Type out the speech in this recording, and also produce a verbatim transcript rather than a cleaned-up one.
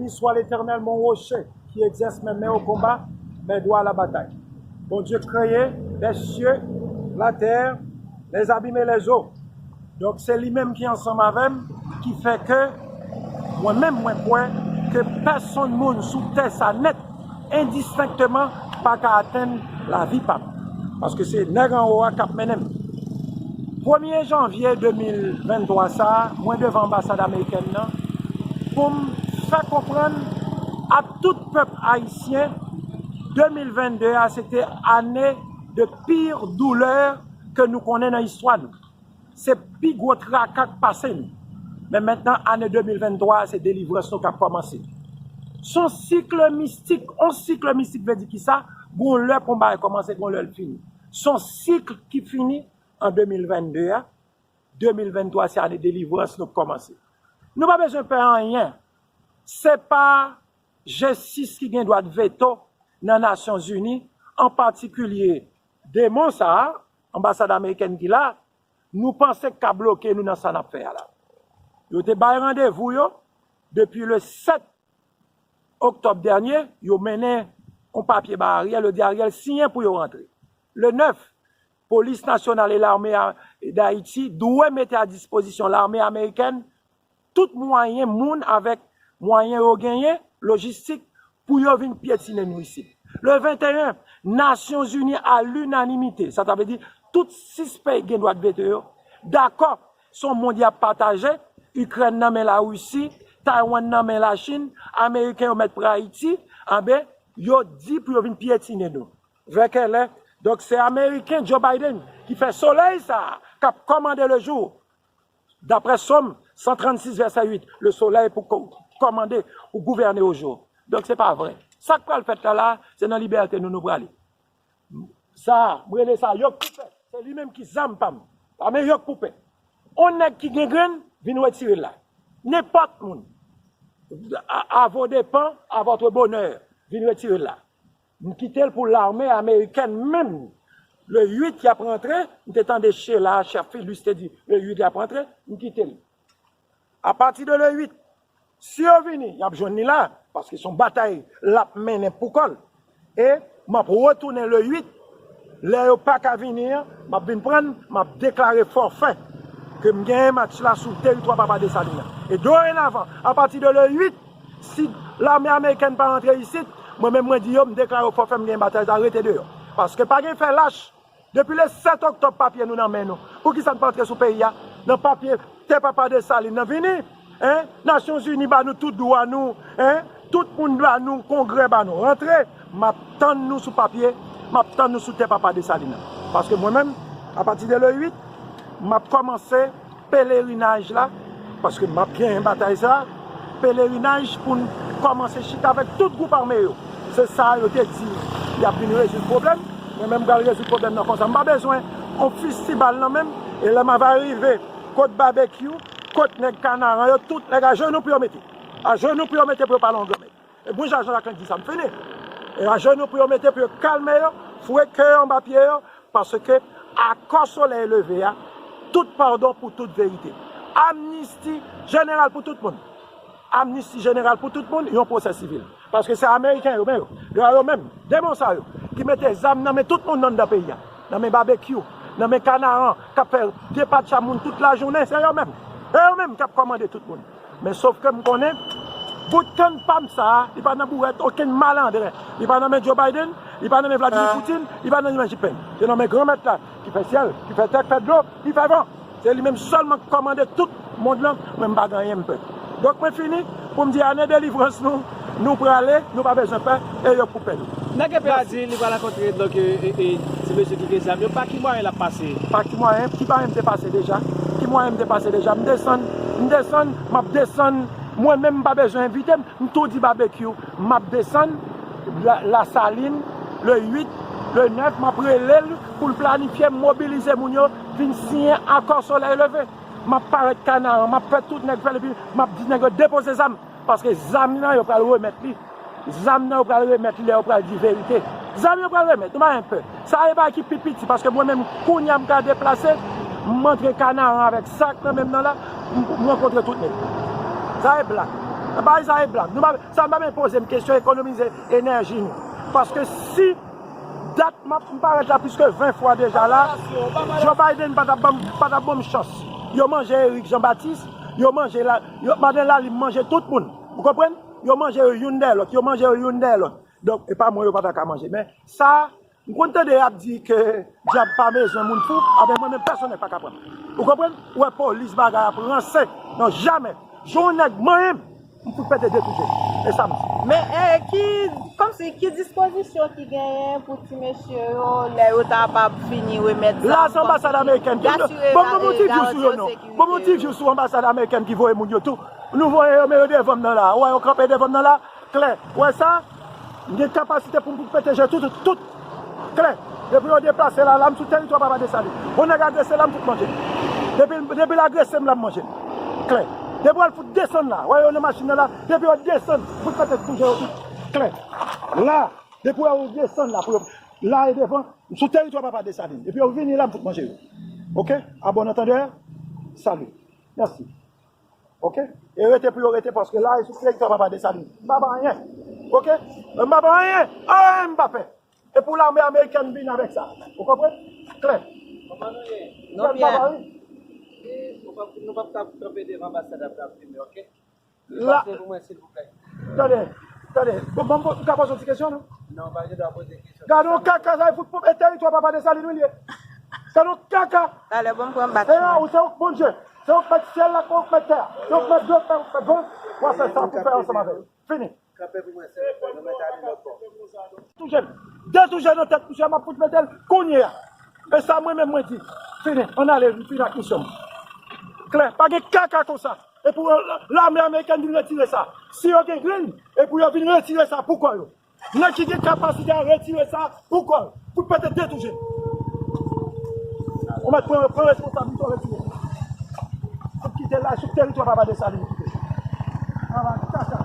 Béni soit l'Éternel, mon rocher, qui exerce mes mains au combat, mes doigts à la bataille. Bondye kreye les cieux, la terre, les abîmes et les eaux. Donk, se li menm ki ansanm avè m, ki fè ke mwen menm, mwen kwè ke pèsonn moun sou tè sa nèt, endistenkteman, pa ka atenn lavi pa m. Paske se nèg anwo a k ap mennen m. Premye janvye de mil venntwa sa a, mwen devan anbasad amerikèn nan pou m fè konprann a tout pèp ayisyen, de mil vennde a se te ane de pire douleur ke nou konnen nan istwa nou. Se pi gwo traka k pase nou. Men mentnan, ane de mil venntwa a, se delivrans nou k ap kòmanse. Se yon sik mistik. Yon sik mistik vle di kisa? Gon lè pou yon bagay kòmanse, gon lè l fini. Se yon sik ki fini an de mil vennde a. De mil venntwa se ane delivrans nou k kòmanse. Nou pa bezwen pè anyen. Se pa G sis ki gen dwa veto nan Nasyonzini, an patikilye demon sa a, anbasad amerikèn ki la, nou panse k ka bloke nou nan sa n ap fè a la. Yo te bay randevou yo depi le sèt oktòb dènye, yo mennen yon papye bay Ariel, yo di Ariel siyen pou yo rantre. Le nèf, Polis Nasyonal e Lame a- d'Ayiti dwe mete a dispozisyon lame amerikèn tout mwayen, moun avèk mwayen yo genyen, lojistik, pou yo vin pyetine nou isit. Le venteyen, Nasyonzini a linanimite, sa ta vle di tout sis peyi gen dwa veto yo, dakò, se yon mond y ap pataje, Ikrèn nan men Larisi, Taiwan nan men Lachin, Ameriken yo mèt pran Ayiti, anben, yo di pou yo vin pyetine nou. Vè kèlè, donk se Ameriken Joe Biden ki fè solèy sa a k ap kòmande le jou. Daprè Sòm san trannsis vèsè uit, le solèy pou kò- kòmande, pou gouvène au jour. Donk se pa vre. Sa k pral fèt la la, se nan libète nou nou prale. Sa, m rele sa yok pou pè. Se li menm ki zam pa m. Pa men yok pou pè. On nèg ki gen grenn, vin retire l la. Nenpòt moun. À, à vos dépens, à votre bonheur. Vin retire l la. M kite l pou lame amerikèn menm. Le uit y ap rantre, m te tande Sheila, chèf Philus te di, le uit y ap rantre, m kite l. Apati de le uit, si yo vini, y ap jwenn li la, paske se yon batay l ap mennen pou kò l. E m ap retounen le uit, lè yo pa ka vini an, m ap vin pran l, m ap deklare fòfè ke m genyen match la sou teritwa Papa Desalin nan. E dorenavan, apati de le uit, si lame amerikèn pa rantre isit, mwen menm mwen di yo, m deklare fòfè, m genyen batay sa, rete deyò. Paske pa gen fè lach. Depi le sèt oktòb papye nou nan men nou. Poukisa n pa antre sou peyi a? Nan papye tè Papa Desalin nan vini, en? Nasyonzini ba nou tout dwa nou, en? Tout moun ba nou, Kongrè ba nou. Rantre, m ap tann nou sou papye, m ap tann nou sou tè Papa Desalin nan. Paske mwen menm, apati de le uit, m ap kòmanse pelerinaj la, paske m ap genyen batay sa, pelerinaj pou n kòmanse chita avèk tout gwoup ame yo. Se sa yo te di, y ap vin rezoud pwoblèm. Mwen menm, m pral rezoud pwoblèm nan konsa. M pa bezwen yon fistibal nan men m. E lè m ava rive kot Babekyou, kot nèg Kanaran yo, tout nèg ajenou pou yo mete. Ajenou pou yo mete pou yo pale yon granmèt. E bon jan Jean Jacques di sa, m fini. E ajenou pou yo mete pou yo kalme yo, foure kè yo anba pye yo, paske akò solèy leve a, tout padon pou tout verite. Amnisti jeneral pou tout moun. Amnisti jeneral pou tout moun, yon pwosè sivil. Paske se Ameriken yo, men yo, yo, yo menm, demon sa yo, ki mete zam nan men tout moun anndan peyi a. Nan men Babekyou, nan men Kanaran, k ap fè depatcha moun tout lajounen, se yo menm. Se yo menm k ap kòmande tout moun. Men sof ke m konnen, bout kann pa m sa a, li pa nan bourèt okenn malandren. Li pa nan men Joe Biden, li pa nan men Vladimir Putin, li pa nan men Xi Jinping. Se nan men Granmèt la, ki fè syèl, ki fè tè, ki fè dlo, ki fè van. Se li menm sèlman k kòmande tout mond lan, mwen m pa gen anyen m pè. Donk mwen fini pou m di ane delivrans nou, nou prale, nou pa bezwen pè, e yo pou pè nou. Nèg epe a di li pral rankontre, donk, e, e, e, ti mesye ki gen zam yo, pa ki mwayen l ap pase? Pa ki mwayen, ki mwayen m te pase deja? Ki mwayen m te pase deja? M desann, m desann, m ap desann. Mwen menm, m pa bezwen envite m. M tou di Babekyou, m ap desann la, Lasalin, le uit, le nèf, m ap rele l pou l planifye, mobilize moun yo, vin siyen akò solèy leve. M ap parèt Kanaran, m ap fè tout nèg fè l, epi m ap di nèg yo depoze zam. Paske zam nan, yo pral remèt li. Zam nan, yo pral remèt li lè yo pral di verite. Zam yo pral remèt, nou pa gen pè. Sa e bagay ki pi piti, paske mwen menm, kounye a m ka deplase, m antre Kanaran avèk sak nan men m nan la, m, m rankontre tout nèg. Sa e blag. Bagay sa e blag. Nou pa, sa pa menm poze m kesyon ekonomize enèji nou. Paske si dat m ap, m parèt la plis ke ven fwa deja la, Joe Biden pa t ap ban m, pa t ap ban m chans. Yo manje Eric Jean Baptiste, yo manje la, yo, Madan Lalim manje tout moun. Ou konprann? Yo manje yo youn dèyè lòt, yo manje yo youn dèyè lòt. Donk, e pa mwen yo pa ta ka manje. Men sa, m konn tande y ap di ke dyab pa bezwen moun fou, anben mwen menm pèsonèl pa ka pran. Ou konprann? Ou wè polis bagay ap ranse. Non, jamè. Jou yon nèg manyen m, m fout pete de tou je. E sa m di. Men, eh, ki, kòmsi, ki dispozisyon ki genyen pou ti mesye yo, lè yo ta ap fini remèt zam, la, se anbasad amerikèn ki, bon, bon, bon, ti vyou sou yo, non. Bon, bon, ti vyou sou anbasad amerikèn ki voye moun yo tou. Nou voye yo, men yo devan m nan la. Ou wè yo kanpe devan m nan la. Klè. Ou wè sa? M gen kapasite pou m pete je tout, tout, tout. Klè. Depi yo deplase la, la m sou teritwa Papa Desalin. Yon nèg agrese la, m fout manje. Depi, depi l agrese m la, m manje. Klè. Depi w al fout desann la, wè yo nan machin nan la, depi yo desann, m fout pete tou je yo tout. Klè. La, depi w al desann la, pou yo, la e devan, m sou teritwa Papa Desalin. Depi yo vini la, m fout manje yo. Oke? A bon antandè, sali. Mèsi. Oke? E rete pou yo rete, paske la e sou teritwa Papa Desalin. M pa pa anyen. Oke? M pa pa anyen. Anyen m pa pè. E pou lame amerikèn vin avèk sa. Ou konprann? Klè. Kòman nou ye? Nou byen. E, nou p ap, nou p ap ka kanpe devan anbasad ap, ap fime, oke? La. Pase pou mwen, silvouplè. Tande, tande. Bon, bon, bon, ou ka poze yon ti kesyon, non? Non, pa gen dwa poze kesyon. Gade yon kaka, sa e fout pou, e teritwa Papa Desalin, wi, l ye. Gade yon kaka. Talè, bon, m pran bat. E la, ou se yon Bondye. Se yon k mèt syèl la, se yon k mèt tè a. Se yon k mèt dlo, se yon k mèt van. W ap fè sa pou fè ansanm avè l. Fini. Kanpe pou mwen, silvouplè. Nou mèt ale lòt bò. Touche l. De touche nan tèt misye, m ap fout mete l kounye a. E sa mwen menm mwen di. Fini. Ann ale, m fini ak misyon m. Klè. Pa gen kaka konsa. E pou, euh, lame amerikèn vin retire sa. Si yo gen grenn, e pou yo vin retire sa pou kò yo. Nèg ki gen kapasite a retire sa pou kò yo. Pou pete de touche. Ou mèt pran, pran responsablite w retire. Pou kite la sou teritwa Papa Desalin. Ala kaka.